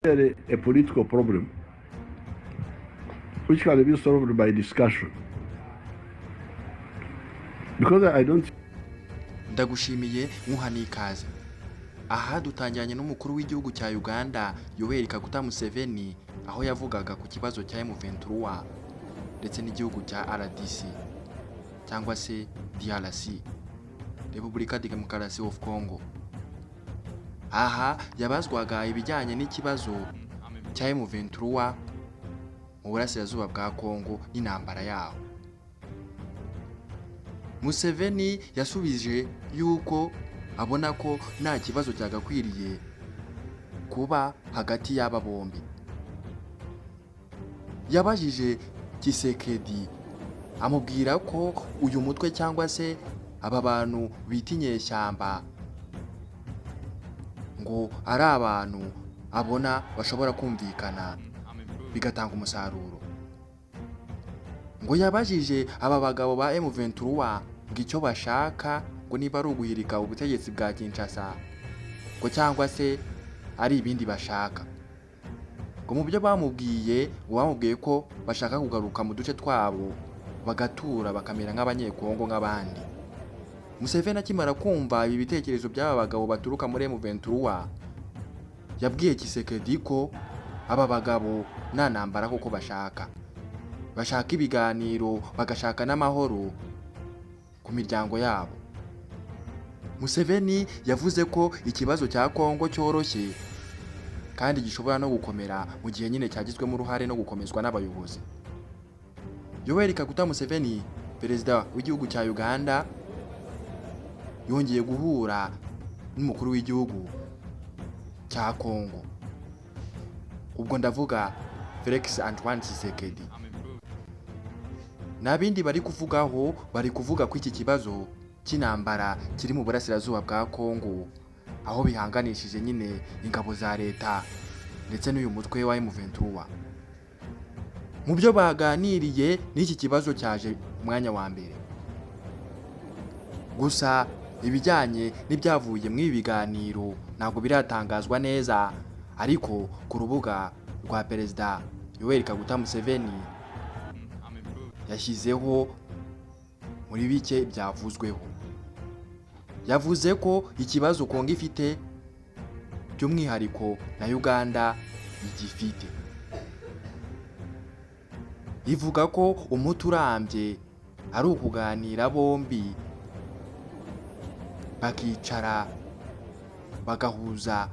Clearly a political problem which can be solved by discussion. Because I don't Ndagushimiye, nkuha n'ikaze. Aha dutangiranye n'umukuru w'igihugu cya Uganda, Yoweri Kaguta Museveni, aho yavugaga ku kibazo cya M23 ndetse n'igihugu cya RDC cyangwa se DRC, Repubulika Demokarasi of Congo. Aha yabazwaga ibijyanye n'ikibazo cya M23 mu burasirazuba bwa Congo n'intambara yaho. Museveni yasubije yuko abona ko nta kibazo cyagakwiriye kuba hagati y'aba bombi. Yabajije Tshisekedi, amubwira ko uyu mutwe cyangwa se aba bantu bita inyeshyamba ngo ari abantu abona bashobora kumvikana bigatanga umusaruro. Ngo yabajije aba bagabo ba M23 ngo icyo bashaka, ngo niba ari uguhirika ubutegetsi bwa Kinshasa, ngo cyangwa se ari ibindi bashaka. Ngo mu byo bamubwiye, ngo bamubwiye ko bashaka kugaruka mu duce twabo, bagatura, bakamera nk'Abanyekongo nk'abandi. Museveni akimara kumva ibi bitekerezo by'aba bagabo baturuka muri M23, yabwiye Tshisekedi ko aba bagabo nta ntambara koko bashaka, bashaka ibiganiro, bagashaka n'amahoro ku miryango yabo. Museveni yavuze ko ikibazo cya Kongo cyoroshye kandi gishobora no gukomera mu gihe nyine cyagizwemo uruhare no gukomezwa n'abayobozi. Yoweri Kaguta Museveni, perezida w'igihugu cya Uganda, yongeye guhura n'umukuru w'igihugu cya Kongo, ubwo ndavuga Felix Antoine Tshisekedi. Nta bindi bari kuvugaho, bari kuvuga ko iki kibazo cy'intambara kiri mu burasirazuba bwa Kongo, aho bihanganishije nyine ingabo za leta ndetse n'uyu mutwe wa M23. Mu byo baganiriye, n'iki kibazo cyaje umwanya wa mbere. Gusa ibijyanye n'ibyavuye muri ibi biganiro ntabwo biratangazwa neza, ariko ku rubuga rwa Perezida Yoweri Kaguta Museveni yashyizeho muri bike byavuzweho. Yavuze ko ikibazo Kongo ifite by'umwihariko na Uganda igifite, ivuga ko umuti urambye ari ukuganira, bombi bakicara bagahuza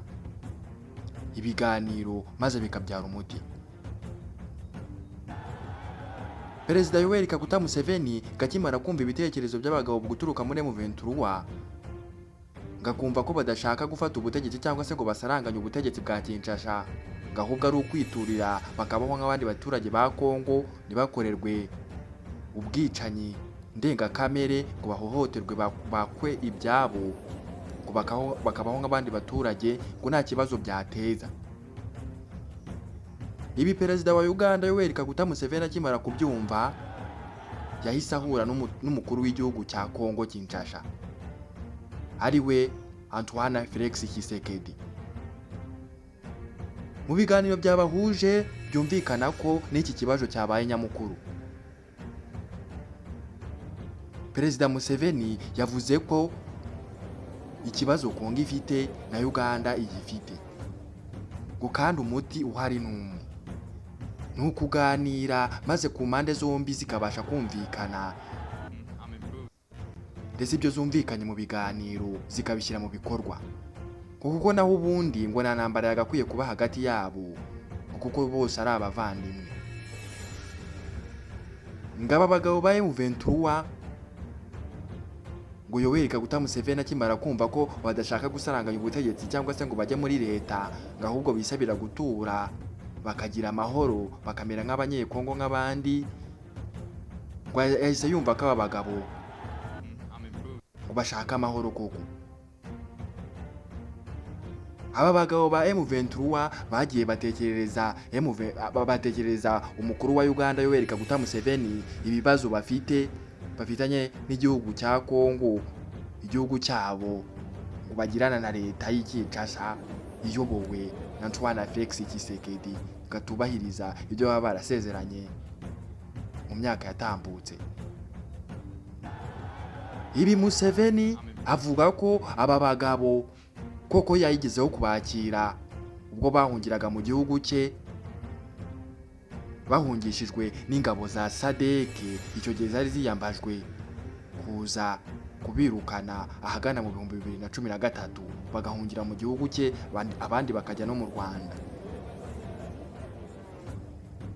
ibiganiro maze bikabyara umuti. Perezida Yoweri Kaguta Museveni akimara kumva ibitekerezo by'abagabo guturuka muri M23, ngakumva ko badashaka gufata ubutegetsi cyangwa se ngo basaranganye ubutegetsi bwa Kinshasa, ngo ahubwo ari ukwiturira bakabaho nk'abandi baturage ba Kongo, ntibakorerwe ubwicanyi ndengakamere, ngo bahohoterwe, bakwe ibyabo, ngo bakabaho nk'abandi baturage, ngo nta kibazo byateza. Ibi Perezida wa Uganda Yoweri Kaguta Museveni akimara kubyumva, yahise ahura n'umukuru w'igihugu cya Kongo Kinshasa, ari we Antoine Felix Tshisekedi. Mu biganiro byabahuje, byumvikana ko n'iki kibazo cyabaye nyamukuru. Perezida Museveni yavuze ko ikibazo Kongo ifite na Uganda igifite, ngo kandi umuti uhari ni umwe, ni ukuganira maze ku mpande zombi zikabasha kumvikana, ndetse ibyo zumvikanye mu biganiro zikabishyira mu bikorwa, ngo kuko naho ubundi ngo nta ntambara yagakwiye kuba hagati yabo, ngo kuko bose ari abavandimwe. Ngo aba bagabo ba M23, ngo Yoweri Kaguta Museveni akimara kumva ko badashaka gusaranganya ubutegetsi cyangwa se ngo bajye muri leta, ngo ahubwo bisabira gutura, bakagira amahoro, bakamera nk'Abanyekongo nk'abandi, ngo yahise yumva ko aba bagabo ngo bashaka amahoro koko. Aba bagabo ba M23 bagiye batekerereza MV, batekerereza umukuru wa Uganda Yoweri Kaguta Museveni ibibazo bafitanye n'igihugu cya Kongo, igihugu cyabo, ngo bagirana na leta y'i Kinshasa iyobowe na Antoine Felix Tshisekedi ngo atubahiriza ibyo baba barasezeranye mu myaka yatambutse. Ibi Museveni avuga ko aba bagabo koko yayigezeho kubakira ubwo bahungiraga mu gihugu cye, bahungishijwe n'ingabo za SADC, icyo gihe zari ziyambajwe kuza kubirukana ahagana mu 2013, bagahungira mu gihugu cye, abandi bakajya no mu Rwanda.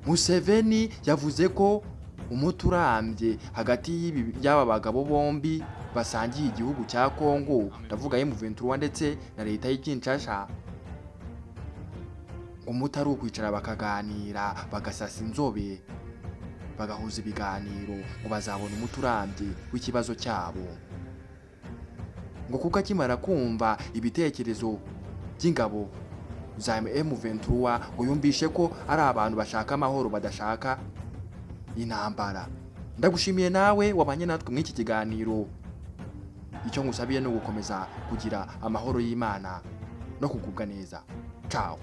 Museveni yavuze ko umuti urambye hagati y'aba bagabo bombi basangiye igihugu cya Congo, ndavuga M23 ndetse na leta y'i Kinshasa, umuti ari ukwicara bakaganira, bagasasa inzobe, bagahuza ibiganiro, ngo bazabona umuti urambye w'ikibazo cyabo. Ngo kuko akimara kumva ibitekerezo by'ingabo za M23, ngo yumvishe ko ari abantu bashaka amahoro, badashaka intambara. Ndagushimiye nawe wabanye natwe muri iki kiganiro. Icyo ngusabiye ni ugukomeza kugira amahoro y'Imana no kugubwa neza. Ciao.